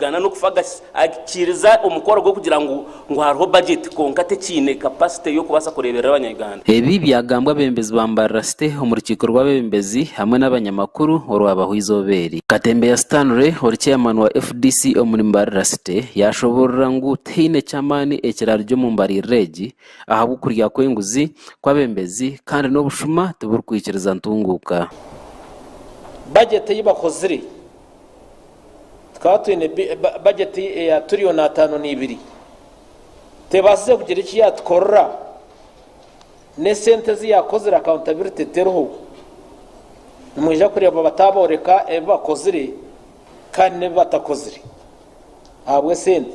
Uganda n'okufa akiriza omukoro gw'okugira ngu ngu hariho budget kwonka tekiine capacity y'okubaasa kureeberera abanya-Uganda. Ebi byagambwa abeebembezi ba Mbarara City omu rukiiko rw'abeebembezi hamwe n'abanyamakuru orwabaho eizooba eri. Katembeya Stanley ori chairman wa FDC omuri Mbarara City yaashoboorora ngu tihaine ky'amaani ekirarugye omu mbaririra egi ahabw'okurya kw'enguzi kw'abeebembezi kandi n'obushuma tiburikwikiriza ntunguuka. Budget ei bakozire Tukaba twine bajeti eya turiyoni 52. Tebaasize kugira eki yaatukorera, n'esente ezi yaakozire accountability teriho. Nimwija kureeba bataabooreka ebi bakozire kandi n'ebi batakozire ahabw'esente.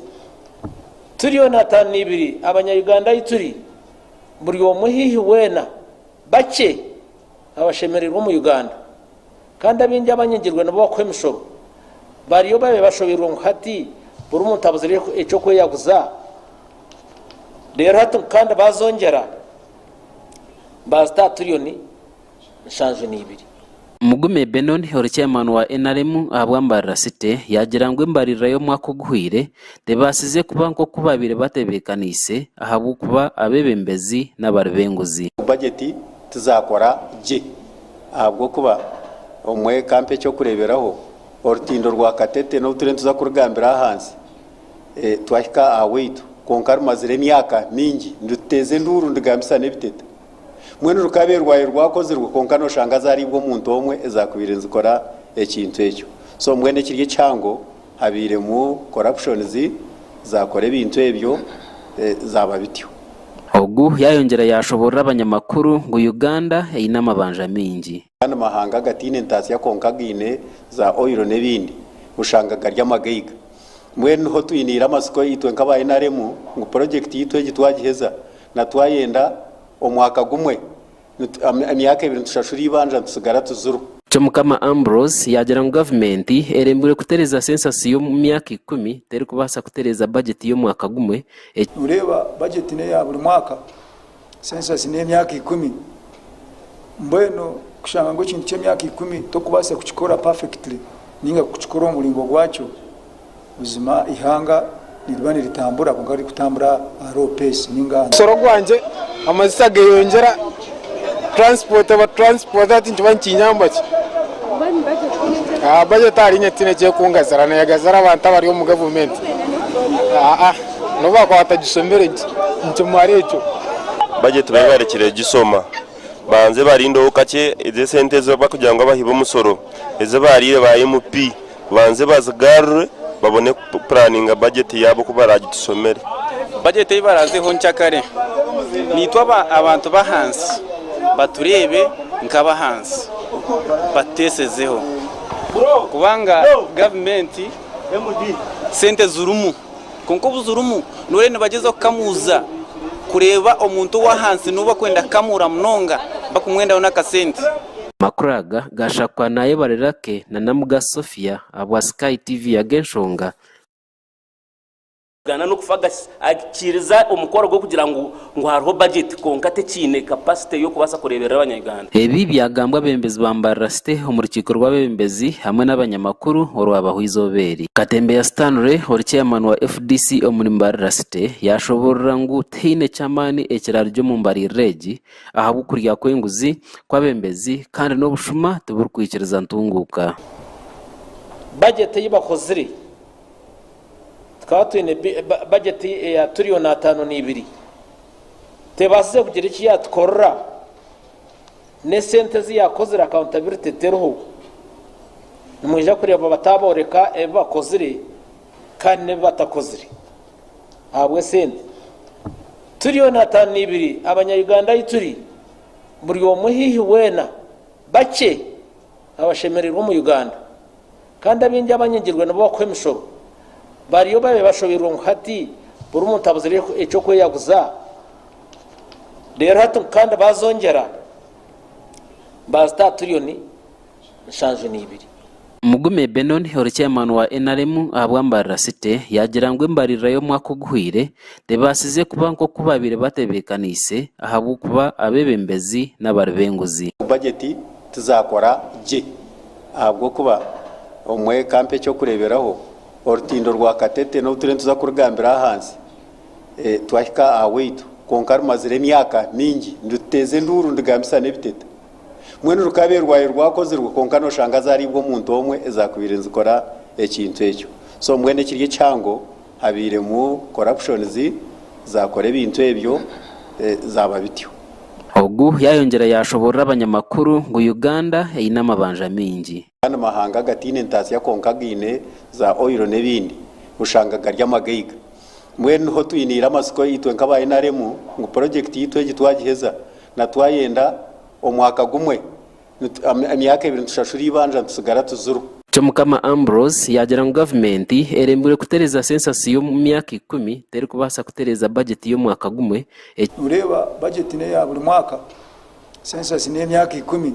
Turiyoni 52 abanya-Uganda ahu turi, buri omwe haihi weena, bakye abashemereirwe omu Uganda. Kandi abaingi abanyigirwe nibo bakuha emishoro. Bariyo babe bashobeirwe ngu hati buri muntu abuzire eky'okweyaguza. Reero hati ngu kandi bazongyera bazita aha turiyoni 72. Mugume Benon ori chairman wa nrm ahabwa Mbarara City yaagira ngu embaririra y'omwaka oguhweire tebaasize kuba nk'oku baabaire batebeekaniise ahabw'okuba abeebembezi n'abari b'enguzi. Bajeti tizakora gye. Ahabw'okuba omwe ka mpe eky'okureeberaho, orutindo rwa Katete n'obu turiyo nituza kurugambira ahansi, twahika aha waitu, kwonka rumazire emyaka mingi nirututeeza enduuru nirugambisa n'ebiteta. Mbwenu rukaabaire rwabaire rwakozirwe kwonka nooshanga zaariibwa omuntu omwe ezaakubaire nizikora ekintu ekyo. So mbwenu ekiri ekihango habairemu corruptions zaakora ebintu ebyo zaaba bityo. Ogu yaayongyera yaashoboorora abanyamakuru ngu Uganda eine amabanja maingi. Agandi mahanga agataine ntaasya kwonka gaine za oil n'ebindi oshanga gari amagaiga. Mbwenu niho twiniire amatsiko itwe nk'aba NRM ngu purojekiti yaitu egi twagiheza na twayenda omwaka gumwe Emyaka ebiri nitushashura eibanja nitusigara tuziro. Kyomukama Ambrose yaagira ngu gavumenti erembirwe kutereeza sensasi y'omu myaka ikumi terikubaasa kutereeza bajeti y'omwaka gumwe. Noreeba bajeti neya buri mwaka, sensasi neyemyaka ikumi, mbwenu kushanga ngu ekintu kyemyaka ikumi tokubaasa kukikora perfectly ninga kukikora omu muringo gwakyo, Buzima eihanga niriba niritambura kwonka ririkutambura aha low pace ninga aha. Omusoro gwangye amazita geyongyera, transport aba transport hati nikiba nikinyamba ki? Budget ahari nyowe tihaine ekyekungazira neyegazira abantu abari omu gavumenti nobu bakuba batagishomire nikimara ekyo. Budget babe barekire kugisoma banze barindeho kakye ezo esente ezi barikugira ngu abahi b'omusoro ezi bariire ba MP Banze bazigarure babone kupuraninga bajeti yaabo oku baraagitusomere. Bajeti ei baraazeho nkyakare, naitwe abantu b'ahansi batureebe nk'ab'ahansi batuteesezeho kubanga gavumenti sente zirimu kwonka obu zirimu nooreeba nibagyezaho kukamuuza kureeba omuntu ow'ahansi n'ou barikwenda kukamuura munonga barikumwendaho n'akasente. Amakuru aga gashakwa Nayebarerake na Namuga Sophia ahabwa Sky TV Ag'enshonga. Uganda n'okufa akiriza omukoro gw'okugira ngu ngu hariho budget kwonka tekiine capacity y'okubaasa kureeberera abanya-Uganda. Ebi byagambwa abeebembezi ba Mbarara City omu rukiiko rw'abeebembezi hamwe n'abanyamakuru orwabaho eizooba eri. Katembeya Stanley ori chairman wa FDC omuri Mbarara City yaashoboorora ngu tihaine ky'amaani ekirarugye omu mbaririra egi ahabw'okurya kw'enguzi kw'abeebembezi kandi n'obushuma tiburikwikiriza ntunguuka. Bajeti ei bakozire, tukaba twine bajeti eya turiyoni 52, tebaasize kugira eki yaatukorera, n'esente ezi yaakozire accountability teriho. Nimwija kureeba bataabooreka ebi bakozire kandi n'ebi batakozire. Ahabw'esente. Turiyoni 52 abanya-Uganda ahu turi, buri omwe haihi weena, bakye abashemereirwe omu Uganda. Kandi abaingi abanyigirwe nibo bakuha emishoro. Bariyo babe bashobeirwe ngu hati buri muntu abuzire eky'okweyaguza. Reero hati ngu kandi bazongyera bazita aha turiyoni 72. Mugume Benon ori chairman wa nrm ahabwa Mbarara City yaagira ngu embaririra y'omwaka oguhweire tebaasize kuba nk'oku baabaire batebeekaniise ahabw'okuba abeebembezi n'abari b'enguzi. Bajeti tizakora gye ahabw'okuba omwe ka mpe eky'okureeberaho, Orutindo rwa Katete n'obu turiyo nituza kurugambira ahansi, twahika aha waitu kwonka rumazire emyaka mingi nirututeeza enduuru nirugambisa n'ebiteta. Mbwenu rukabaire rwabaire rwakozirwe kwonka noshanga zariibwa omuntu omwe ezakubaire nizikora ekintu ekyo. So mbwenu ekiri ekihango habairemu corruptions zakora ebintu ebyo zaba bityo. Ogu yayongyera yashoborora abanyamakuru ngu Uganda eine amabanja maingi. Agandi mahanga agataine ntaasya kwonka gaine za oil n'ebindi oshanga gari amagaiga. Mbwenu niho twiniire amatsiko itwe nk'aba NRM ngu purojekiti yaitu egi twagiheza na twayenda omwaka gumwe, emyaka ebiri nitushashura eibanja nitusigara tuziro. Kyomukama Ambrose yaagira ngu gavumenti erembirwe kutereeza sensasi y'omu myaka ikumi terikubaasa kutereeza bajeti y'omwaka gumwe. Noreeba bajeti neya buri mwaka, census neyemyaka ikumi,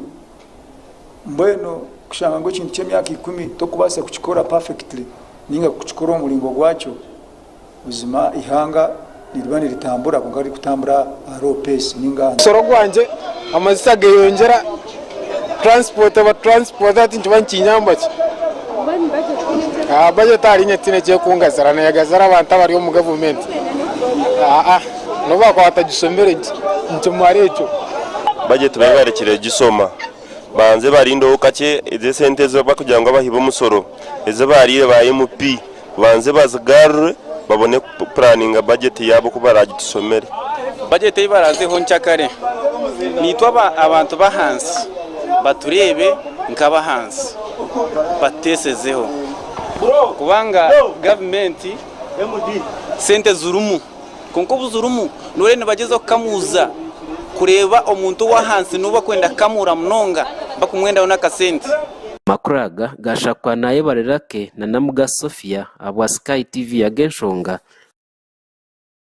mbwenu kushanga ngu ekintu kyemyaka ikumi tokubaasa kukikora perfectly ninga kukikora omu muringo gwakyo, Buzima eihanga niriba niritambura kwonka ririkutambura aha low pace ninga aha. Omusoro gwangye amazita geyongyera, transport aba transport hati nikiba nikinyamba ki? Budget ahari nyowe tihaine ekyekungazira, neyegazira abantu abari omu gavumenti. Nobu bakuba batagishomire nikimara ekyo. Budget babe barekire kugisoma banze barindeho kakye ezo esente ezi barikugira ngu abahi b'omusoro ezi bariire ba MP Banze bazigarure babone kupuraninga bajeti yaabo oku baraagitusomere. Bajeti ei baraazeho nkyakare, naitwe abantu b'ahansi batureebe nk'ab'ahansi batuteesezeho kubanga gavumenti sente zirimu kwonka obu zirimu nooreeba nibagyezaho kukamuuza kureeba omuntu ow'ahansi n'ou barikwenda kukamuura munonga barikumwendaho n'akasente. Amakuru aga gashakwa Nayebarerake na Namuga Sophia ahabwa Sky TV Ag'enshonga.